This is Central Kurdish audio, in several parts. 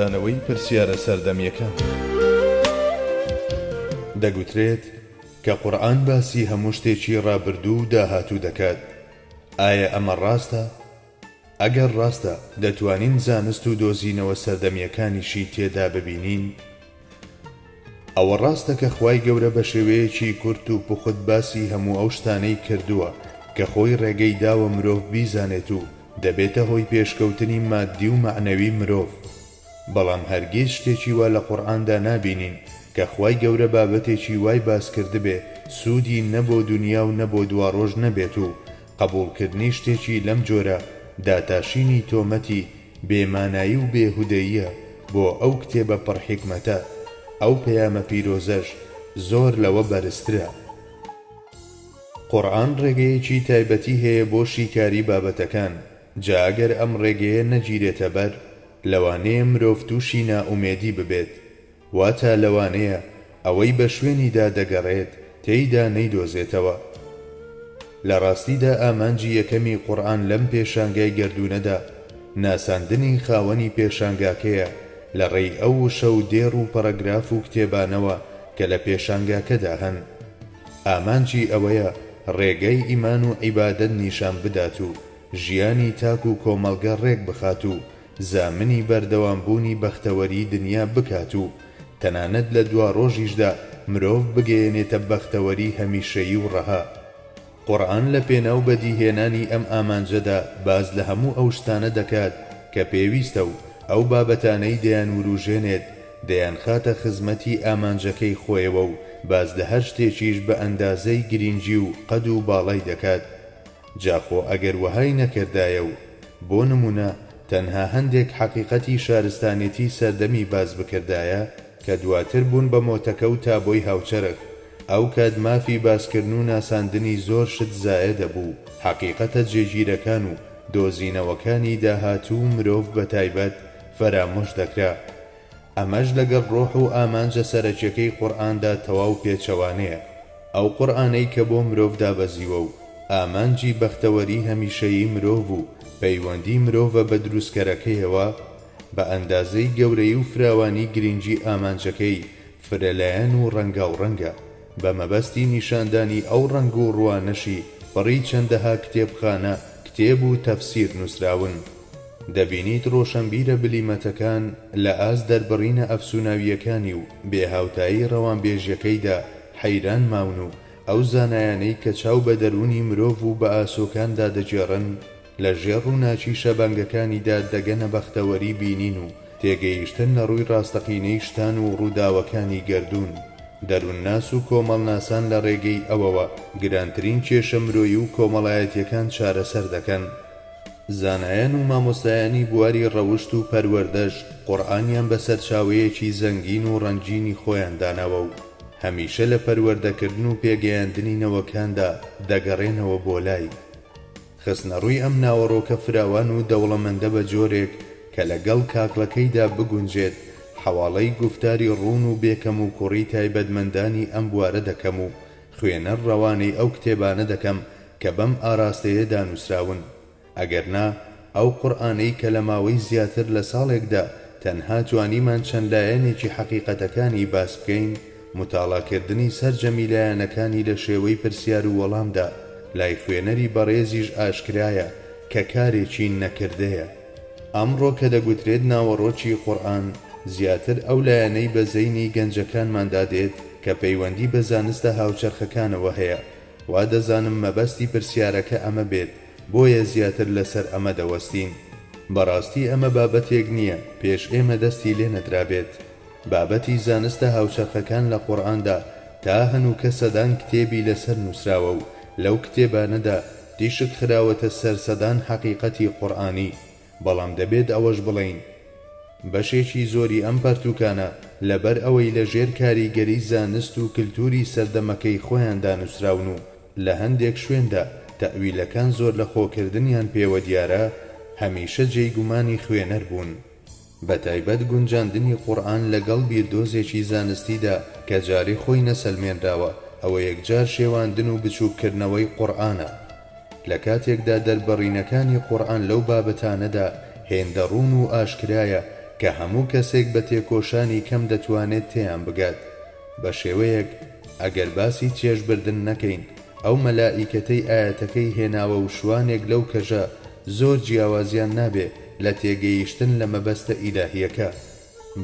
وەڵامدانەوەی پرسیارە سەردەمییەکان. دەگوترێت کە قورئان باسی هەموو شتێکی ڕابردوو و داهاتوو دەکات، ئایا ئەمە ڕاستە؟ ئەگەر ڕاستە، دەتوانین زانست و دۆزینەوە سەردەمییەکانیشی تێدا ببینین؟ ئەوە ڕاستە کە خوای گەورە بە شێوەیەکی کورت و پوخت باسی هەموو ئەو شتانەی کردووە کە خۆی ڕێگەی داوە مرۆڤ بیزانێت و دەبێتە هۆی پێشکەوتنی ماددی و مەعنەوی مرۆڤ، بەڵام هەرگیز شتێکی وا لە قورئاندا نابینین کە خوای گەورە بابەتێکی وای باس کردبێ سوودی نە بۆ دونیا و نە بۆ دواڕۆژ نەبێت و قەبوڵکردنی شتێکی لەم جۆرە داتاشینی تۆمەتی بێ مانایی و بێ هودەییە بۆ ئەو کتێبە پڕ حیکمەتە، ئەو پەیامە پیرۆزەش زۆر لەوە بەرزترە. قورئان ڕێگەیەکی تایبەتی هەیە بۆ شیکاری بابەتەکان، جا ئەگەر ئەم ڕێگەیە نەگیرێتە بەر لەوانەیە مرۆڤ تووشی نائومێدی ببێت، واتە لەوانەیە ئەوەی بە شوێنیدا دەگەڕێت تێیدا نەیدۆزێتەوە. لە ڕاستیدا ئامانجی یەکەمی قورئان لەم پێشانگای گەردوونەدا ناساندنی خاوەنی پێشانگاکەیە لە ڕێی ئەو وشە و دێڕ و پەڕەگراف و کتێبانەوە کە لە پێشانگاکەدا هەن. ئامانجی ئەوەیە ڕێگای ئیمان و عیبادەت نیشان بدات و ژیانی تاک و کۆمەڵگە ڕێک بخات و زامنی بەردەوام بوونی بەختەوەری دنیا بکات و تەنانەت لە دواڕۆژیشدا مرۆڤ بگەیەنێتە بەختەوەری هەمیشەیی و ڕەها. قورئان لە پێناو بەدیهێنانی ئەم ئامانجەدا باس لە هەموو ئەو شتانە دەکات کە پێویستە و ئەو بابەتانەی دەیانوروژێنێت دەیانخاتە خزمەتی ئامانجەکەی خۆیەوە و باس لە هەر شتێکیش بە ئەندازەی گرینگی و قەد و باڵای دەکات. جا خۆ ئەگەر وەهای نەکردایە و بۆ نموونە تەنها هەندێک حەقیقەتی شارستانێتی سەردەمی باس بکردایە، کە دواتر بوون بە مۆتەکە و تابۆی هاوچەرخ، ئەوکات مافی باسکردن و ناساندنی زۆر شت زایە دەبوو و حەقیقەتە جێگیرەکان و دۆزینەوەکانی داهاتوو و مرۆڤ بەتایبەت فەرامۆش دەکرا. ئەمەش لەگەڵ ڕۆح و ئامانجە سەرەکیەکەی قورئاندا تەواو پێچەوانەیە. ئەو قورئانەی کە بۆ مرۆڤ دابەزیوە و ئامانجی بەختەوەری هەمیشەیی مرۆڤ و پەیوەندی مرۆڤە بە دروستکەرەکەیەوە، بە ئەندازەی گەورەیی و فراوانی گرینگی ئامانجەکەی فرەلایەن و ڕەنگاوڕەنگە، بە مەبەستی نیشاندانی ئەو ڕەنگ و ڕووانەشی پڕی چەندەها کتێبخانە، کتێب و تەفسیر نووسراون. دەبینیت ڕۆشەنبیرە بلیمەتەکان لە ئاست دەربڕینە ئەفسوناوییەکانی و بێهاوتایی ڕەوانبێژیەکەیدا حەیران ماون و ئەو زانایانەی کە چاو بە دەروونی مرۆڤ و بە ئاسۆکاندا دەگێڕن لە ژێر ڕووناکی شەبەنگەکانیدا دەگەنە بەختەوەری بینین و تێگەیشتن لە ڕووی ڕاستەقینەی شتان و ڕووداوەکانی گەردوون. دەروونناس و کۆمەڵناسان لە ڕێگەی ئەوەوە گرانترین کێشە مرۆیی و کۆمەڵایەتیەکان چارەسەر دەکەن. زانایان و مامۆستایانی بواری ڕەوشت و پەروەردەش قورئانیان بە سەرچاوەیەکی زەنگین و ڕەنگینی خۆیان داناوە و هەمیشە لە پەروەردەکردن و پێگەیاندنی نەوەکاندا دەگەڕێنەوە بۆ لای. خستنەڕووی ئەم ناوەڕۆکە فراوان و دەوڵەمەندە بە جۆرێک کە لە گەڵ کاکڵەکەیدا بگونجێت حەواڵەی گوفتاری ڕوون و بێ کەموکوڕی تایبەتمەندانی ئەم بوارە دەکەم و خوێنەر ڕەوانەی ئەو کتێبانە دەکەم کە بەم ئاراستەیەدا نووسراون، ئەگەر نا ئەو قورئانەی کە لە ماوەی زیاتر لە ساڵێکدا تەنها توانیمان چەند لایەنێکی حەقیقەتەکانی باس بکەین، متاڵاکردنی سەرجەمی لایەنەکانی لە شێوەی پرسیار و وەڵامدا لای خوێنەری بەڕێزیش ئاشکرایە کە کارێکی نەکردەیە. ئەمڕۆ کە دەگوترێت ناوەڕۆکی قورئان زیاتر ئەو لایەنەی بە زەینی گەنجەکانماندا دێت کە پەیوەندی بە زانستە هاوچەرخەکانەوە هەیە، وا دەزانم مەبەستی پرسیارەکە ئەمە بێت، بۆیە زیاتر لەسەر ئەمە دەوەستین. بەڕاستی ئەمە بابەتێک نییە پێش ئێمە دەستی لێ نەدرابێت. بابەتی زانستە هاوچەرخەکان لە قورئاندا تا هەنووکە سەدان کتێبی لەسەر نووسراوە و لەو کتێبانەدا تیشک خراوەتە سەر سەدان حەقیقەتی قورئانی، بەڵام دەبێت ئەوەش بڵێین بەشێکی زۆری ئەم پەرتووکانە لەبەر ئەوەی لە ژێر کاریگەری زانست و کلتوری سەردەمەکەی خۆیاندا نووسراون و لە هەندێک شوێندا تەئویلەکان زۆرلەخۆکردنیان پێوە دیارە، هەمیشە جێی گومانی خوێنەر بوون. بەتایبەت گونجاندنی قورئان لەگەڵ بیردۆزێکی زانستیدا کە جارێ خۆی نەسەلمێنراوە، ئەوە یەکجار شێواندن و بچووککردنەوەی قورئانە. لە کاتێکدا دەربڕینەکانی قورئان لەو بابەتانەدا هێندە ڕوون و ئاشکرایە. کە هەموو کەسێک بە تێکۆشانی کەم دەتوانێت تێیان بگات. بە شێوەیەک ئەگەر باسی چێژبردن نەکەین، ئەو مەلائیکەتەی ئایەتەکەی هێناوە و شوانێک لەو کەژە زۆر جیاوازیان نابێ لە تێگەیشتن لە مەبەستە ئیلاهییەکە.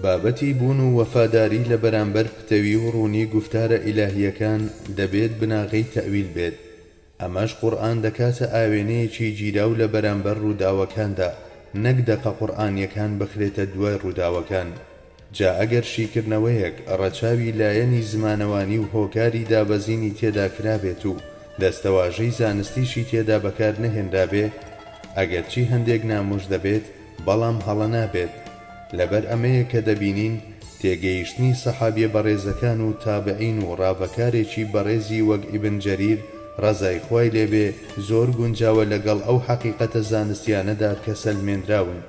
بابەتی بوون و وەفاداری لە بەرامبەر پتەوی و ڕوونی گوفتارە ئیلاهییەکان دەبێت بناغەی تەئویل بێت. ئەمەش قورئان دەکاتە ئاوێنەیەکی گیراو لە بەرامبەر ڕووداوەکاندا، نەک دەقە قورئانیەکان بخرێتە دوای ڕووداوەکان. جا ئەگەر شیکردنەوەیەک ڕەچاوی لایەنی زمانەوانی و هۆکاری دابەزینی تێدا کرابێت و دەستەواژەی زانستیشی تێدا بەکار نەهێنرابێ، ئەگەرچی هەندێک نامۆش دەبێت، بەڵام هەڵە نابێت. لەبەر ئەمەیە کە دەبینین تێگەیشتنی سەحابیە بەڕێزەکان و تابعین و ڕاڤەکارێکی بەڕێزی وەک ئیبن جەریر ڕەزای خوای لێ بێ زۆر گونجاوە لەگەڵ ئەو حەقیقەتە زانستیانەدا کە سەلمێنراون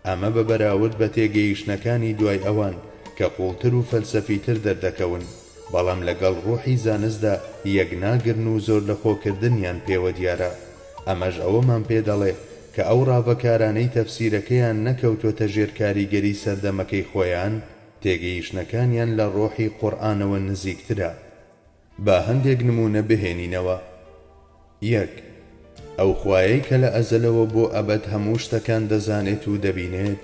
ئەمە بە بەراورد بە تێگەیشتنەکانی دوای ئەوان کە قوڵتر و فەلسەفیتر دەردەکەون بەڵام لەگەڵ ڕوحی زانستدا یەکناگرن و زۆرلەخۆکردنیان پێوە دیارە. ئەمەش ئەوەمان پێ دەڵێ کە ئەو ڕاڤەکارانەی تەفسیرەکەیان نەکەوتوەتە ژێر کاریگەری سەردەمەکەی خۆیان، تێگەیشتنەکانیان لە ڕۆحی قورئانەوە نزیکترە. با هەندێک نموونە بهێنینەوە. یەک. ئەو خوایەی کە لە ئەزەلەوە بۆ ئەبەد هەموو شتەکان دەزانێت و دەبینێت،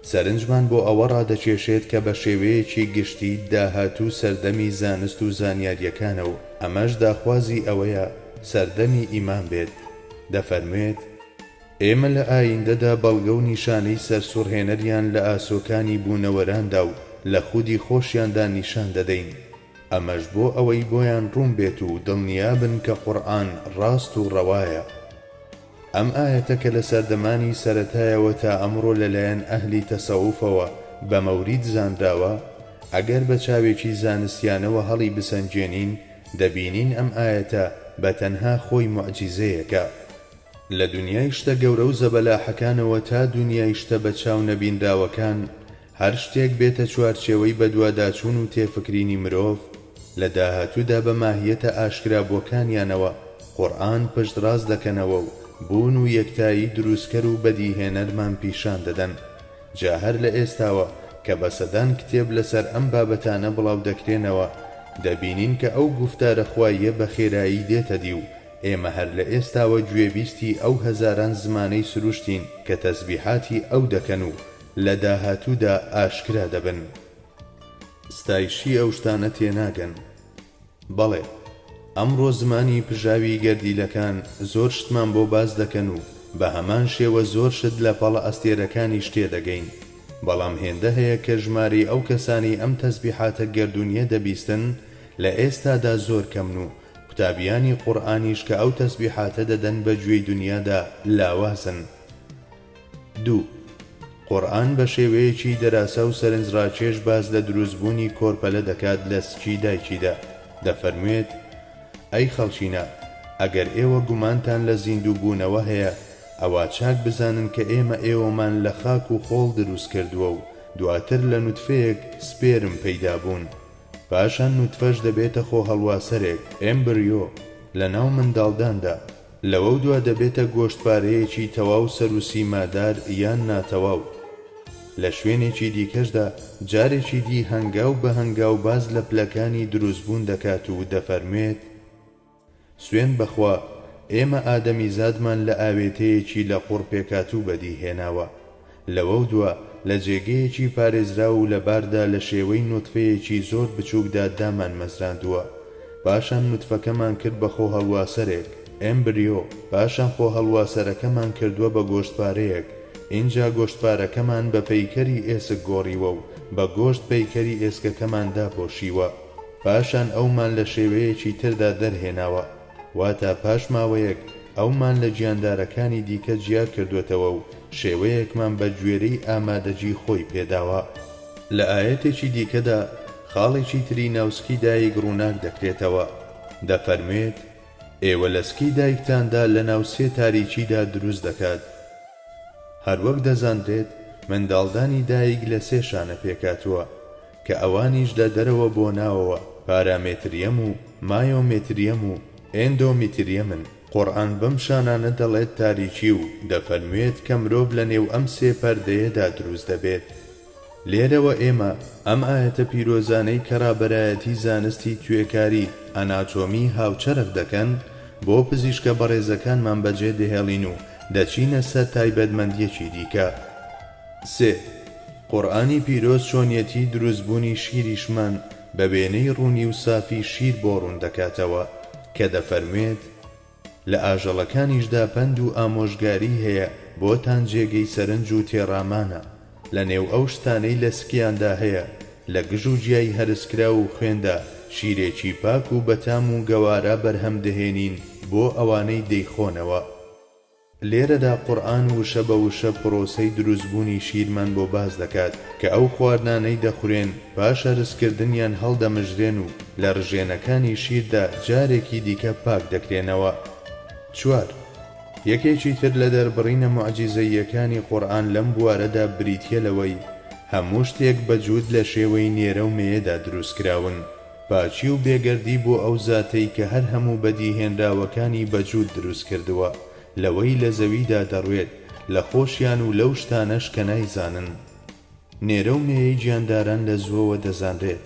سەرنجمان بۆ ئەوە ڕادەکێشێت کە بە شێوەیەکی گشتی داهاتوو سەردەمی زانست و زانیارییەکانە و ئەمەش داخوازی ئەوەیە سەردەمی ئیمان بێت، دەفەرموێت، ئێمە لە ئایندەدا بەڵگە و نیشانەی سەرسوڕهێنەریان لە ئاسۆکانی بوونەوەراندا و لە خودی خۆشیاندا نیشان دەدەین، ئەمەش بۆ ئەوەی بۆیان ڕوون بێت و دڵنیابن کە قورئان ڕاست و ڕەوایە. ئەم ئایەتە کە لە سەردەمانی سەرەتایەوە تا ئەمڕۆ لەلایەن ئەهلی تەسەوفەوە بە مەورید زانراوە، ئەگەر بە چاوێکی زانستیانەوە هەڵی بسەنگێنین دەبینین ئەم ئایەتە بە تەنها خۆی موعجیزەیەکە. لە دونیای شتە گەورە و زەبەلاحەکانەوە تا دونیای شتە بە چاو نەبینراوەکان، هەر شتێک بێتە چوارچێوەی بەدواداچوون و تێفکرینی مرۆڤ، لە داهاتوودا بە ماهیەتە ئاشکرابووەکانیانەوە قورئان پشتڕاست دەکەنەوە و بوون و یەکتایی دروستکەر و بەدیهێنەرمان پیشان دەدەن. جا هەر لە ئێستاوە کە بە سەدان کتێب لەسەر ئەم بابەتانە بڵاودەکرێنەوە، دەبینین کە ئەو گوفتارە خواییە بە خێرایی دێتە دی و ئێمە هەر لە ئێستاوە گوێبیستی ئەو هەزاران زمانەی سروشتین کە تەسبیحاتی ئەو دەکەن و لە داهاتوودا ئاشکرا دەبن. ستایشی ئەو شتانە تێناگەن. بەڵێ، ئەمڕۆ زمانی پژاوی گەردیلەکان زۆر شتمان بۆ باس دەکەن و بە هەمان شێوە زۆر شت لە پەڵە ئەستێرەکانیش تێدەگەین، بەڵام هێندە هەیە کە ژمارەی ئەو کەسانەی ئەم تەسبیحاتە گەردوونییە دەبیستن لە ئێستادا زۆر کەمن و قوتابیانی قورئانیش کە ئەو تەسبیحاتە دەدەن بە گوێی دونیادا لاوازن. دوو. قورئان بە شێوەیەکی دەراسا و سەرنجڕاکێش باس لە دروستبوونی کۆرپەلە دەکات لە سکی دایکیدا، دەفەرموێت، ئەی خەڵکینە، ئەگەر ئێوە گومانتان لە زیندووبوونەوە هەیە، ئەوا چاک بزانن کە ئێمە ئێوەمان لە خاک و خۆڵ دروست کردووە و دواتر لە نوتفەیەک سپێرم پەیدا بوون. پاشان نوتفەش دەبێتە خۆهەڵواسەرێک، Embryo، لە ناو منداڵداندا. لەوەودوا دەبێتە گۆشتپارەیەکی تەواو سەروسیمادار یان ناتەواو. لە شوێنێکی دیکەشدا جارێکی دی هەنگاو بە هەنگاو باس لە پلەکانی دروستبوون دەکات و دەفەرموێت، سوێند بە خوا ئێمە ئادەمیزادمان لە ئاوێتەیەکی لە قوڕ پێکهاتوو بەدی هێناوە. لەوەودوا لە جێگەیەکی پارێزراو و لەباردا لە شێوەی نوتفەیەکی زۆر بچووکدا دامانمەزراندووە. پاشان نوتفەکەمان کرد بە خۆهەڵواسەرێک، Embryo، پاشان خۆهەڵواسەرەکەمان کردووە بە گۆشتپارەیەک، ئینجا گۆشتپارەکەمان بە پەیکەری ئێسک گۆڕیوە و بە گۆشت پەیکەری ئێسکەکەمان داپۆشیوە. پاشان ئەومان لە شێوەیەکی تردا دەرهێناوە. واتە پاش ماوەیەک ئەومان لە گیاندارەکانی دیکە جیا کردووەتەوە و شێوەیەکمان بە گوێرەی ئامادەگی خۆی پێداوە. لە ئایەتێکی دیکەدا خاڵێکی تری ناو سکی دایک ڕووناک دەکرێتەوە، دەفەرموێت، ئێوە لە سکی دایکتاندا لەناو سێ تاریکیدا دروست دەکات. هەروەک دەزانرێت منداڵدانی دایک لە سێ شانە پێکهاتووە، کە ئەوانیش لە دەرەوە بۆ ناوەوە پارامێتریەم و مایۆمێتریەم و ئێندۆمیتریەمن، قورئان بەم شانانە دەڵێت تاریکی و دەفەرموێت کە مرۆڤ لە نێو ئەم سێ پەردەیەدا دروست دەبێت. لێرەوە ئێمە ئەم ئایەتە پیرۆزانەی کە ڕابەرایەتی زانستی توێکاری، ئەناتۆمی، هاوچەرخ دەکەن، بۆ پزیشکە بەڕێزەکانمان بەجێ دەهێڵین و دەچینە سەر تایبەتمەندییەکی دیکە. سێ، قورئانی پیرۆز چۆنیەتی دروستبوونی شیریشمان بە وێنەی ڕوونی و سافی شیر بۆ ڕوون دەکاتەوە کە دەفەرموێت، لە ئاژەڵەکانیشدا پەند و ئامۆژگاری هەیە بۆتان جێگەی سەرنج و تێڕامانە، لە نێو ئەو شتانەی لە سکیاندا هەیە لە گژ و گیای هەرسکراو و خوێندا شیرێکی پاک و بەتام و گەوارا بەرهەم دەهێنین بۆ ئەوانەی دەیخۆنەوە. لێرەدا قورئان وشە بە وشە پرۆسەی دروستبوونی شیرمان بۆ باس دەکات کە ئەو خواردنانەی دەخورێن پاش هەرسکردنیان هەڵدەمژرێن و لە ڕژێنەکانی شیردا جارێکی دیکە پاک دەکرێنەوە. چوار. یەکێکی تر لە دەربڕینە موعجیزەییەکانی قورئان لەم بوارەدا بریتیە لەوەی هەموو شتێک بە جووت لە شێوەی نێرە و مێیەدا دروستکراون. پاکی و بێگەردی بۆ ئەو زاتەی کە هەر هەموو بەدیهێنراوەکانی بە جووت دروست کردووە، لەوەی لە زەویدا دەڕوێت، لە خۆشیان و لەو شتانەش کە نایزانن. نێرە و مێیەی گیانداران لە زووەوە دەزانرێت،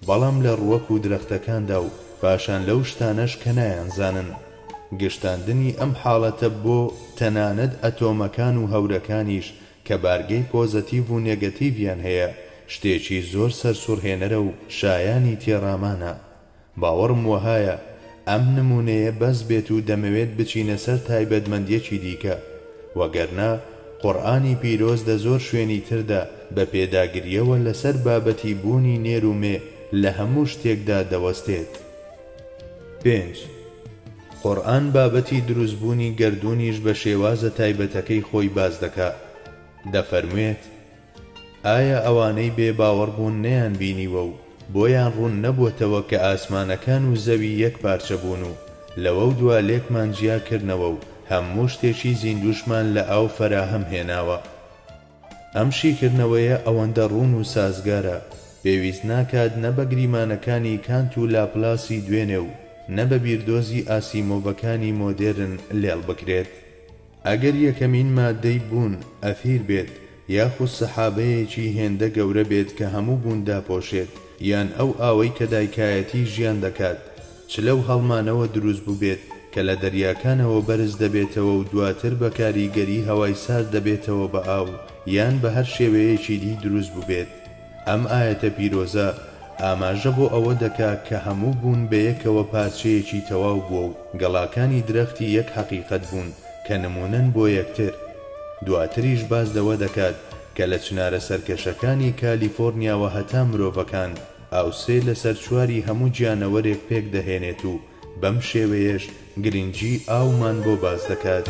بەڵام لە ڕووەک و درەختەکاندا و پاشان لەو شتانەش کە نایانزانن. گشتاندنی ئەم حاڵەتە بۆ تەنانەت ئەتۆمەکان و هەورەکانیش کە بارگەی پۆزەتیڤ و نێگەتیڤیان هەیە، شتێکی زۆر سەرسوڕهێنەرە و شایانی تێڕامانە. باوەڕم وەهایە ئەم نموونەیە بەس بێت و دەمەوێت بچینە سەر تایبەتمەندییەکی دیکە. وەگەرنا قورئانی پیرۆز لە زۆر شوێنی تردا بە پێداگرییەوە لەسەر بابەتی بوونی نێر و مێ لە هەموو شتێکدا دەوەستێت. پێنج. قورئان بابەتی دروستبوونی گەردوونیش بە شێوازە تایبەتەکەی خۆی باس دەکا، دەفەرموێت، ئایا ئەوانەی بێ باوەڕ بوون نەیانبینیوە و بۆیان ڕوون نەبووەتەوە کە ئاسمانەکان و زەوی یەک پارچە بوون و لەوەودوا لێکمان جیا کردنەوە و هەموو شتێکی زیندووشمان لە ئاو فەراهەم هێناوە. ئەم شیکردنەوەیە ئەوەندە ڕوون و سازگارە، پێویست ناکات نە بە گریمانەکانی کانت و لاپلاسی دوێنێ و نە بە بیردۆزی ئاسیمۆڤەکانی مۆدێرن لێڵ بکرێت. ئەگەر یەکەمین ماددەی بوون ئەثیر بێت، یاخود سەحابەیەکی هێندە گەورە بێت کە هەموو بوون داپۆشێت، یان ئەو ئاوەی کە دایکایەتی ژیان دەکات، چ لەو هەڵمانەوە دروست بووبێت کە لە دەریاکانەوە بەرز دەبێتەوە و دواتر بە کاریگەری هەوای سارد دەبێتەوە بە ئاو یان بە هەر شێوەیەکی دی دروست بووبێت. ئەم ئایەتە پیرۆزە ئاماژە بۆ ئەوە دەکا کە هەموو بوون بەیەکەوە پارچەیەکی تەواو بووە و گەڵاکانی درەختی یەک حەقیقەت بوون کە نموونەن بۆ یەکتر. دواتریش باس لەوە دەکات کە لە چنارە سەرکەشەکانی کالیفۆرنیاوە هەتا مرۆڤەکان، ئاو سێ لەسەر چواری هەموو گیانەوەرێک پێک دەهێنێت و بەم شێوەیەش گرنگی ئاومان بۆ باس دەکات.